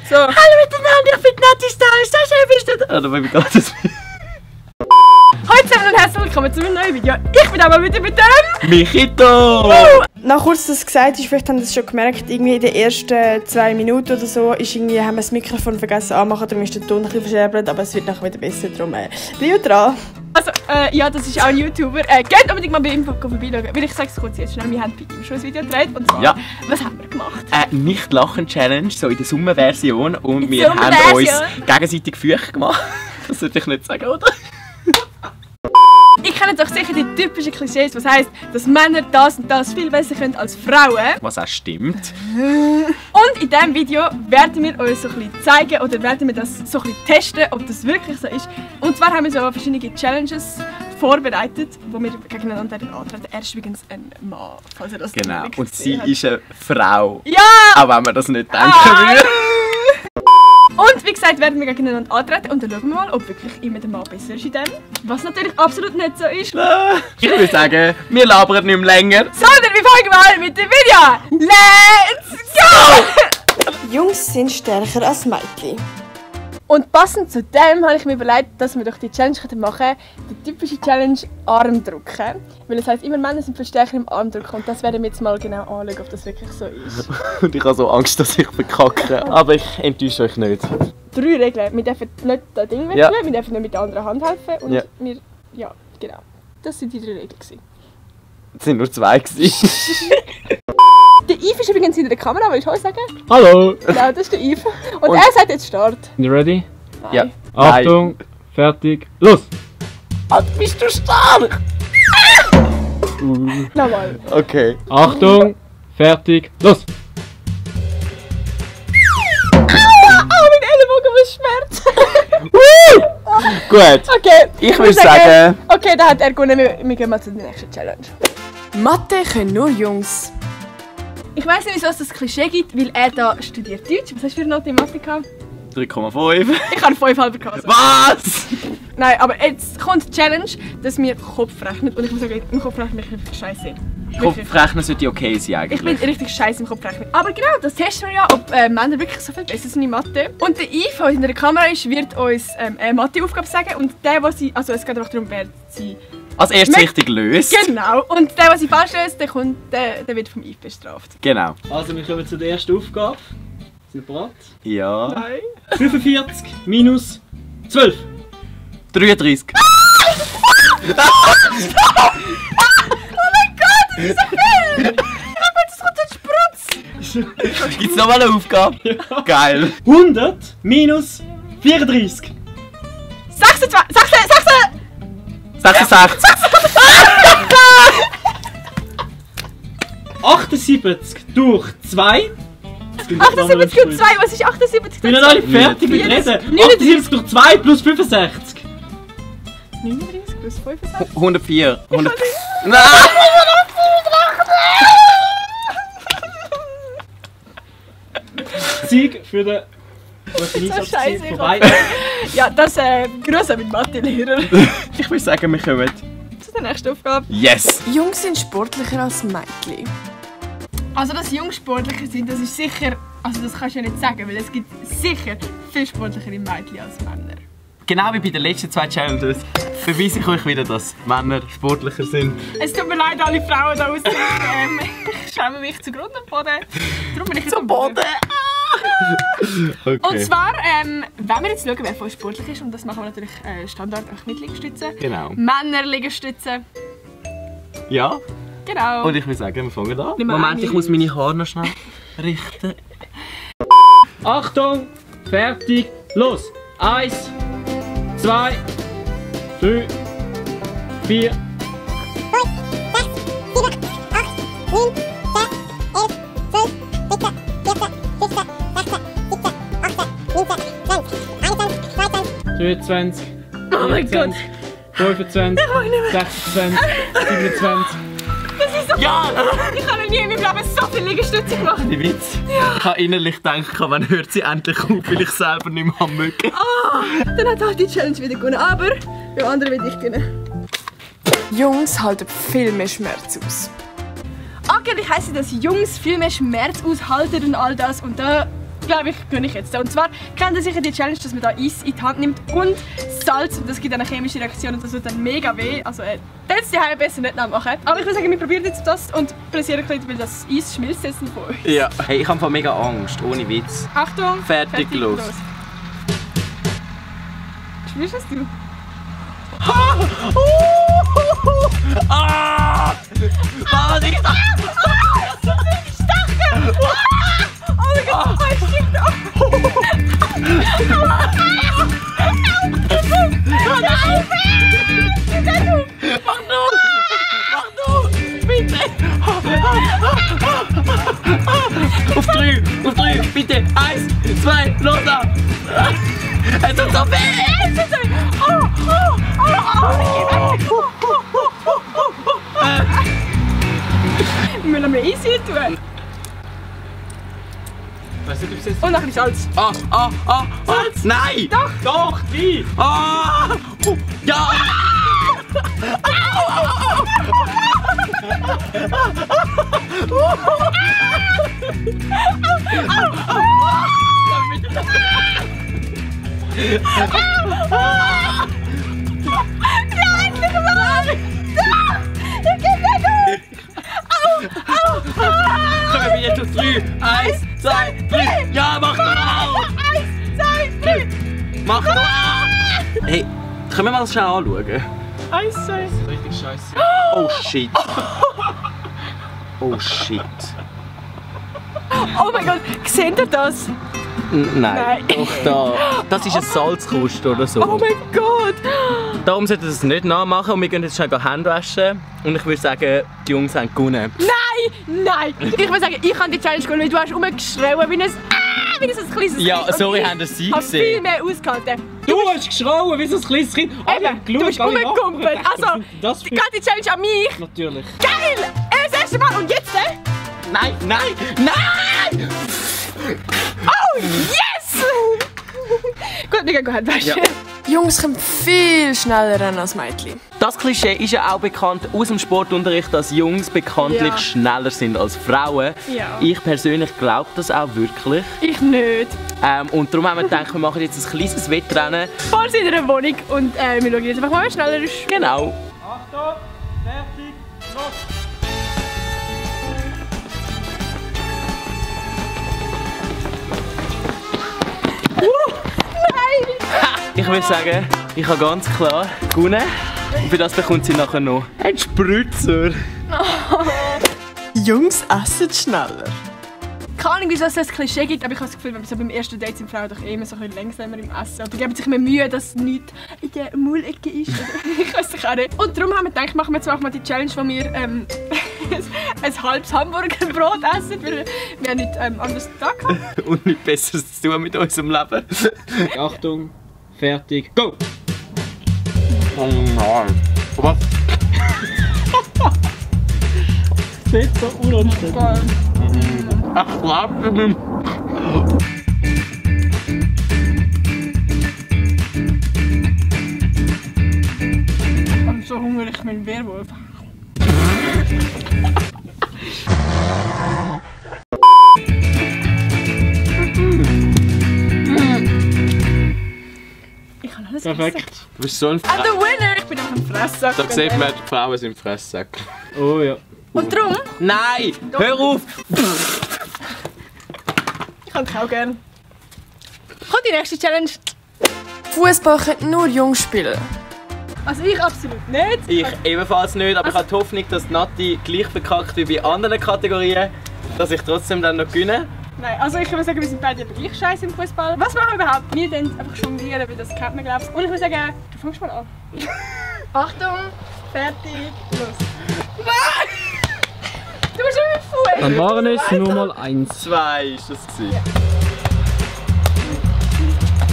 So. Hallo miteinander, ich bin Nati Star, ist das schön, bist du da? Oder wie geht das? Hallo zusammen und herzlich willkommen zu einem neuen Video. Ich bin aber wieder mit dem Michito! Nach kurz das gesagt ist, vielleicht haben Sie es schon gemerkt, irgendwie in den ersten 2 Minuten oder so haben wir das Mikrofon vergessen anzumachen, darum ist der Ton ein bisschen verscherbelt, aber es wird nachher wieder besser, darum bleib dran. Also, ja, das ist auch ein YouTuber. Geht unbedingt mal bei ihm vorbeischauen. Weil ich sage es kurz jetzt schnell, wir haben bei ihm schon ein Video gedreht. Und zwar, was haben wir gemacht? Nicht-Lachen-Challenge, so in der Sommerversion. Und wir haben uns gegenseitig Feucht gemacht. Das sollte ich nicht sagen, oder? Ich kenne doch sicher die typischen Klischees, was heisst, dass Männer das und das viel besser können als Frauen. Was auch stimmt. Und in diesem Video werden wir euch so ein bisschen zeigen oder werden wir das so ein bisschen testen, ob das wirklich so ist. Und zwar haben wir so verschiedene Challenges vorbereitet, wo wir gegeneinander antreten. Er ist übrigens ein Mann, falls ihr das Genau. nicht Und sie habt. ist eine Frau. Ja! Auch wenn man das nicht denken würde. Und wie gesagt, werden wir gegeneinander antreten und dann schauen wir mal, ob wirklich immer der Mann besser ist in dem. Was natürlich absolut nicht so ist. Ich würde sagen, wir labern nicht mehr länger. Sondern wir fangen mal mit dem Video. Let's go! Jungs sind stärker als Mädchen. Und passend zu dem habe ich mir überlegt, dass wir doch die Challenge machen können. Die typische Challenge Armdrücken. Weil es heisst, immer Männer sind viel stärker im Armdrücken. Und das werden wir jetzt mal genau anschauen, ob das wirklich so ist. Und ich habe so Angst, dass ich verkacke. Aber ich enttäusche euch nicht. 3 Regeln. Wir dürfen nicht das Ding wechseln, wir dürfen nicht mit der anderen Hand helfen. Und wir, ja, genau. Das sind die 3 Regeln. Es waren nur 2 gewesen. Der Yves ist übrigens hinter der Kamera, willst du Hallo sagen? Hallo! Genau, das ist der Yves. Und er sagt jetzt Start. You ready? Nein. Ja. Achtung, fertig, los! Bist du stark? Nochmal. Okay. Achtung, fertig, los! Oh, mein Ellenbogen muss schmerzen. Gut. Okay. Ich würde sagen... Okay, da hat er gewonnen. Wir gehen mal zur nächsten Challenge. Mathe können nur Jungs. Ich weiss nicht, wieso es das Klischee gibt, weil er da studiert Deutsch. Was hast du für eine Note in Mathe gehabt? 3,5. Ich habe 5,5 gehabt. Was? Nein, aber jetzt kommt die Challenge, dass wir Kopf rechnen. Und ich muss sagen, im Kopfrechnen bin ich scheiße. Kopfrechnen sollte okay sein Ich bin eigentlich. richtig scheiße im Kopfrechnen. Aber genau, das testen wir ja, ob Männer wirklich so viel besser sind in Mathe. Und der Yves, der in der Kamera ist, wird uns eine Matheaufgabe sagen. Und der, was sie, also es geht einfach darum, wer sie... Als erstes richtig löst. Genau. Und der, der sie falsch löst, der wird vom Yves bestraft. Genau. Also wir kommen zur ersten Aufgabe. Sind ihr bereit? Ja. Nein. 45 minus 12. 33. Oh mein Gott, das ist so viel! Das kommt ein Sprutz! Gibt es nochmal eine Aufgabe? Ja. Geil. 100 minus 34. 66. 78 durch 2. 78 durch 2, was ist 78 durch 2? Ich bin noch alle fertig mit Reden. 78 durch 2 plus 65. 39 plus 65? 104. 100. Nein! Sieg für den So scheiße, ich vorbei. Ja, das Grüße mit Mathe-Lehrer. Ich würde sagen, wir kommen. Zu der nächsten Aufgabe. Yes! Jungs sind sportlicher als Mädchen. Also, dass Jungs sportlicher sind, das ist sicher... Also das kannst du ja nicht sagen, weil es gibt sicher viel sportlichere Mädchen als Männer. Genau wie bei den letzten 2 Challenges beweise ich euch wieder, dass Männer sportlicher sind. Es tut mir leid, alle Frauen da außen. Ich schäme mich zugrunde am Boden. Darum bin ich jetzt am Boden. Okay. Und zwar, wenn wir jetzt schauen, wer von uns sportlich ist, und das machen wir natürlich Standard auch mit Liegestützen. Genau. Männer Liegestützen. Ja. Genau. Und ich würde sagen, wir fangen an. Nimm mal Moment, eine. ich muss meine Haare noch schnell richten. Achtung, fertig, los! 1, 2, 3, 4. 23, Oh mein Gott. 25, 26, 27. Das ist so... Ja! Ich habe noch nie in meinem Leben so viele Liegestütze gemacht. Die Witz. Ich habe innerlich gedacht, wann hört sie endlich auf, weil ich selber nicht mehr mögen. Dann hat halt die Challenge wieder gewonnen, aber beim anderen will ich gewinnen. Jungs halten viel mehr Schmerz aus. Angeblich heisst es, dass Jungs viel mehr Schmerz aushalten und all das. Und da glaube ich, gönne ich jetzt. Und zwar kennt ihr sicher die Challenge, dass man da Eis in die Hand nimmt und Salz. Und das gibt eine chemische Reaktion und das tut dann mega weh. Also das die besser nicht nachmachen. Aber ich würde sagen, wir probieren jetzt das und pressieren ein bisschen, weil das Eis schmilzt jetzt von uns. Ja. Hey, ich habe mega Angst, ohne Witz. Achtung! Fertig, los. Spürst du es? Ah! Was ist das? Oh mein Gott, es stinkt auch! Mach du! Bitte! Auf drei, bitte! 1, 2, los da! Es tut so weh! Wir müssen mehr Eis tun. Weißt du, ob es jetzt... Und noch ein bisschen Salz. Salz! Nein! Doch, wie? Ah! Ja! Komm wieder zu früh! 1, 2, 3! Ja, mach doch auch! 1, 2, 3! Mach doch auch! Hey, können wir mal das schnell anschauen? 1, 2. Richtig scheiße. Oh shit! Oh shit! Oh mein Gott, seht ihr das? Nein, doch da. Das ist ein Salzkust oder so. Oh mein Gott! Darum sollten wir das nicht nachmachen und wir gehen jetzt schnell Hände waschen. Und ich würde sagen, die Jungs haben gewonnen. Nein! Ich würde sagen, ich habe die Challenge gewonnen, weil du hast rumgeschrien wie ein kleines Ja, Kind. sorry, Und haben das sie ich habe viel gesehen. mehr ausgehalten. Du hast geschrauen wie so ein kleines Kind. Eben, du bist rumgekumpelt. Also, Das geht die Challenge an mich. natürlich. Geil! Das erste Mal und jetzt? Nein! Oh, yes! Gut, wir gehen Hände waschen. Ja. Jungs können viel schneller rennen als Mädchen. Das Klischee ist ja auch bekannt aus dem Sportunterricht, dass Jungs bekanntlich Ja. schneller sind als Frauen. Ja. Ich persönlich glaube das auch wirklich. Ich nicht. Und darum haben wir gedacht, wir machen jetzt ein kleines Wettrennen. Fahren Sie in einer Wohnung und wir schauen jetzt einfach mal, wer schneller ist. Genau. Achtung, fertig, los! Ich würde sagen, ich habe ganz klar gewonnen. Und für das bekommt sie nachher noch einen Spritzer. Jungs essen schneller. Keine Ahnung, wieso es das Klischee gibt, aber ich habe das Gefühl, wenn so beim ersten Date sind Frauen doch immer so ein bisschen langsamer im Essen. Oder geben sich mehr Mühe, dass nichts in der Maulecke ist. Ich weiß es auch nicht. Und darum haben wir gedacht, machen wir jetzt auch mal die Challenge, wo wir ein halbes Hamburgerbrot essen, weil wir nichts anderes Tag haben. Und nichts Besseres zu tun mit unserem Leben. Achtung, fertig, go! Oh nein. Was? Sieht so unanständig. Ach, glaube Und so hungrig, ich bin Werwolf. Ich kann alles Perfekt. Du bist so ein And the winner! Ich bin einfach ein Fresssack. Da sieht man, die Frauen sind Fresssäcke. Oh ja. Und darum, Nein! Hör auf! ich kann dich auch gerne. Kommt die nächste Challenge. Fußball können nur Jungs spielen. Also ich absolut nicht. Ich ebenfalls nicht, aber ich habe die Hoffnung, dass Nati gleich verkackt wie bei anderen Kategorien, dass ich trotzdem dann noch gewinne. Nein, also ich würde sagen, wir sind beide aber gleich scheiße im Fußball. Was machen wir überhaupt? Wir dann einfach jonglieren, weil das kennt man, glaube ich. Und ich würde sagen, du fängst mal an. Achtung, fertig, los. Nein! Du bist schon mit Fuß. Dann waren es nur mal 1. 2 ist das gewesen.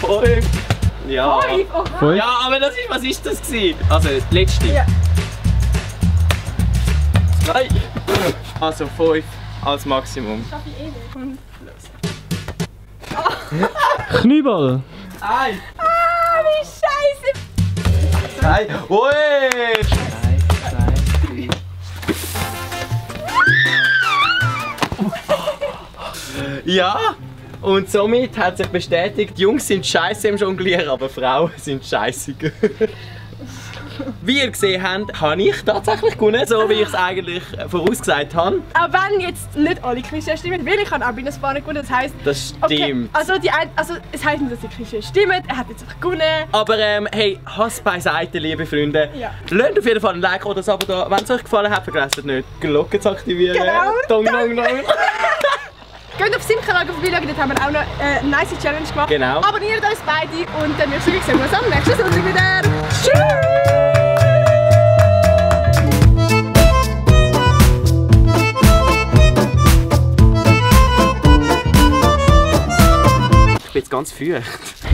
5. Ja. Oh, Ja, aber das ist, was ist das gewesen? Also, das letzte. Ja. 2. Also 5 als Maximum. schaffe ich eh nicht. Und los. Knieball. 1. Ah, wie scheiße! 2. Ui! Ja! Und somit hat sich bestätigt, die Jungs sind scheiße im Jonglieren, aber Frauen sind scheißiger. Wie ihr gesehen habt, habe ich tatsächlich gewonnen, so wie ich es eigentlich vorausgesagt habe. Auch wenn jetzt nicht alle Klischees stimmen, weil ich habe auch bei uns gewonnen. Das heisst... Das stimmt. Okay, also es heisst nicht, dass die Klischees stimmen, er hat jetzt einfach gewonnen. Aber hey, Hass beiseite, liebe Freunde. Ja. Lasst auf jeden Fall ein Like oder ein Abo da. Wenn es euch gefallen hat, vergesst nicht, die Glocke zu aktivieren. Genau. Dong, dong, dong. Geht auf seinem Kanal vorbeischauen, dort haben wir auch noch eine nice Challenge gemacht. Genau. Abonniert uns beide und dann würde ich sagen, wir sehen uns am nächsten Sonntag wieder. Tschüss! Ich bin jetzt ganz feucht.